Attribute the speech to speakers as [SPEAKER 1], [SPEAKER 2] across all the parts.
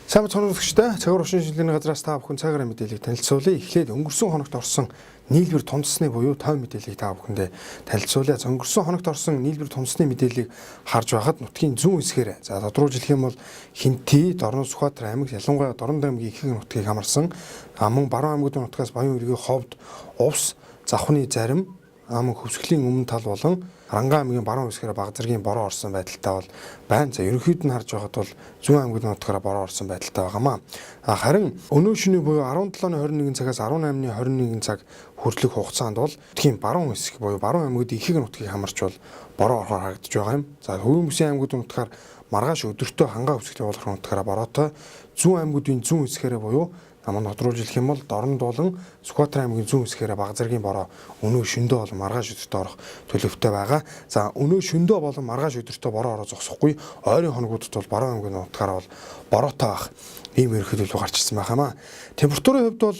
[SPEAKER 1] Сайн бацхан үзэгчдээ, цагаар оршин шинжилгээний газраас та бүхэн цагаараа мэдээллийг танилцуулъя. Эхлээд өнгөрсөн хоногт орсон нийлбэр тунцсны буюу той мэдээллийг та бүхэндээ танилцуулъя. За, өнгөрсөн хоногт орсон нийлбэр тунцсны мэдээллийг харж байхад нутгийн зүүн хэсгээр, за тодруулж хэлэх юм бол Хинти, Дорноо Сүхбаатар аймаг, ялангуяа Дорнод аймгийн ихэнх нутгийг хамарсан. Мөн Баруун аймагын нутгаас Баян эргийн Ховд, Увс, Завхны зарим, мөн Хөвсгөлийн өмнө тал болон Рангаа аймгийн баруун хэсгээр баг зэргийн бороо орсон байдалтай бол байна. За, ерөнхийд нь харж байхад бол зүүн аймгийн нутгаараа бороо орсон байдалтай байгаамаа. Харин өнөө шөнийн буюу 17-ны 21 цагаас 18-ны 21 цаг хүртэлх хугацаанд бол нутгийн баруун хэсэг буюу баруун аймагын ихэнх нутгийг хамарч бол бороо орохоор харагдаж байгаа юм. За, Хөвийн бүсийн аймагын нутгаар маргааш өдөртөө хангаа хэсэгт болох нутгаараа бороотой, зүүн аймагын зүүн хэсгээрээ буюу намайг тодруулж хэлэх юм бол Дорнод болон Сүхбаатар аймгийн зүүн хэсгээрээ баг зэргийн бороо өнөө шөндөө болон маргааш өдөртөө орох төлөвтэй байгаа. За, өнөө шөндөө болон маргааш өдөртөө бороо ороо зогсохгүй, ойрын хоногудад бол баруун аймгийн нутгаараа бол бороотой байх ийм ерөнхий төлөв гарч ирсэн байх юм аа. Температурын хувьд бол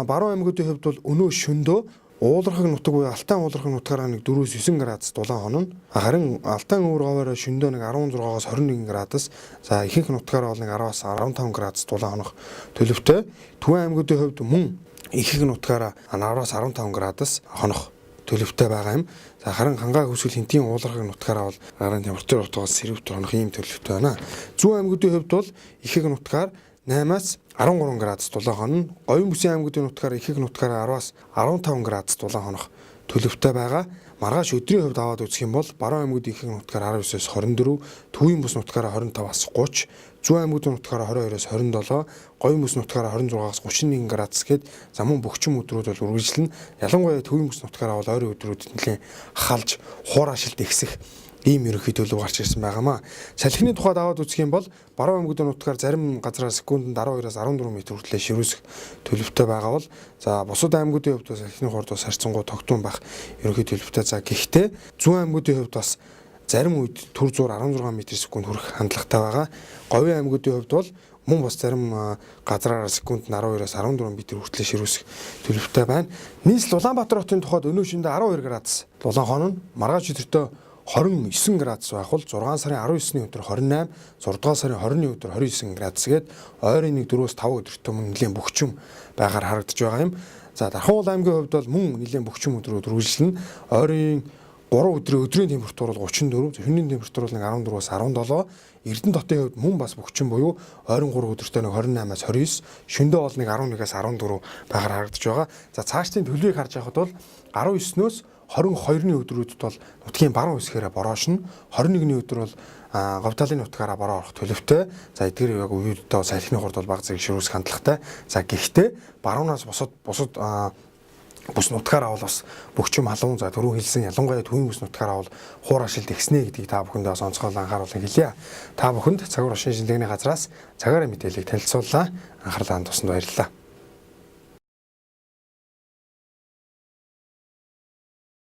[SPEAKER 1] баруун аймагуудын хувьд бол өнөө шөндөө уулархаг нутаг буюу Алтан уулархаг нутгаараа нэг 4-9 градус дулаан хонно. Харин Алтан өвөр говьороо шөндөө нэг 16-аас 21 градус, за ихэнх нутгаараа бол нэг 10-аас 15 градус дулаан хонох төлөвтэй. Түвэн аймагуудын хувьд мөн ихэнх нутгаараа 10-аас 15 градус хонох төлөвтэй байгаа юм. За, харин хангаа хөвсгөл Хинтийн уулархаг нутгаараа бол гарын температур утгаас сэрүүт хонох ийм төлөвтэй байна. Зүүн аймагуудын хувьд бол ихэнх нутгаар 8-аас 13 градус дулаан хонно. Говийн бүсийн аймагуудын нутгаар ихэнх нутгаараа 10-аас 15 градус дулаан хонох төлөвтэй байгаа. Маргааш өдрийн хувьд аваад үзэх юм бол баруун аймагуудын ихэнх нутгаар 19-оос 24, төвийн бүс нутгаараа 25-аас 30, зүүн аймагуудын нутгаараа 22-оос 27, говийн бүс нутгаараа 26-аас 31 градус гээд за мөн бөхчм өдрүүд бол үргэлжлэнэ. Ялангуяа төвийн бүс нутгаараа бол ойрын өдрүүдэд нэлээн халж хуур ашилт ихсэх ийм ерөнхий төлөв гарч ирсэн байгаамаа. Салхины тухайд аваад үзэх юм бол баруун аймагуудын нутгаар зарим газраар секундэд 12-аас 14 м хүртлээр ширүүсэх төлөвтэй байгаа бол за бусад аймагуудын хувьд бас салхины хурд бас харьцангуй тогтун байх ерөнхий төлөвтэй. За, гэхдээ зүүн аймагуудын хувьд бас зарим үед түр зуур 16 м/секунд хүрэх хандлагатай байгаа. Говийн аймагуудын хувьд бол мөн бас зарим газраараа секундэд 12-аас 14 м хүртлээр ширүүсэх төлөвтэй байна. Нийслэл Улаанбаатар хотын тухайд өнөө шөнөдөө 12 градус дулаан хонно. Маргааш өдөртөө 29 градус байх бол 6 сарын 19-ний өдөр 28, 6 дугаар сарын 20-ны өдөр 29 градус гээд ойрын нэг 4-5 өдөртөө мөн нэлээн бөхчм байгаар харагдаж байгаа юм. За, Дархан уул аймгийн хувьд бол мөн нэлээн бөхчм өдрүүд үргэлжлэнэ. Ойрын 3 өдрийн өдрийн температур бол 34, шөнийн температур бол нэг 14-аас 17. Эрдэнэ хотын хувьд мөн бас бөхчм буюу ойрын 3 өдөртөө нэг 28-аас 29, шөндөө бол нэг 11-аас 14 байгаар харагдаж байгаа. За, цаашдын төлөвийг харж байхад бол 19-өөс 22-ны өдрүүдэд бол нутгийн баруун хэсгээрээ бороошно. 21-ний өдөр бол говьталын нутгаараа бороо орох төлөвтэй. За, эдгээр яг үеүддээ салхины хурд бол баг зэрэг ширүүсэх хандлагатай. За, гэхдээ баруунаас бусад бүс нутгаараа бол бас бөхчм халуун, за түрүүн хэлсэн ялангуяа төвийн бүс нутгаараа бол хуур ашилт ихснэ гэдгийг та бүхэндээ бас онцгой анхааруулан хэлье. Та бүхэнд цагаар оршин шинжилгээний газраас цагаараа мэдээллийг танилцууллаа. Анхаарлаа хандуулсанд баярлалаа.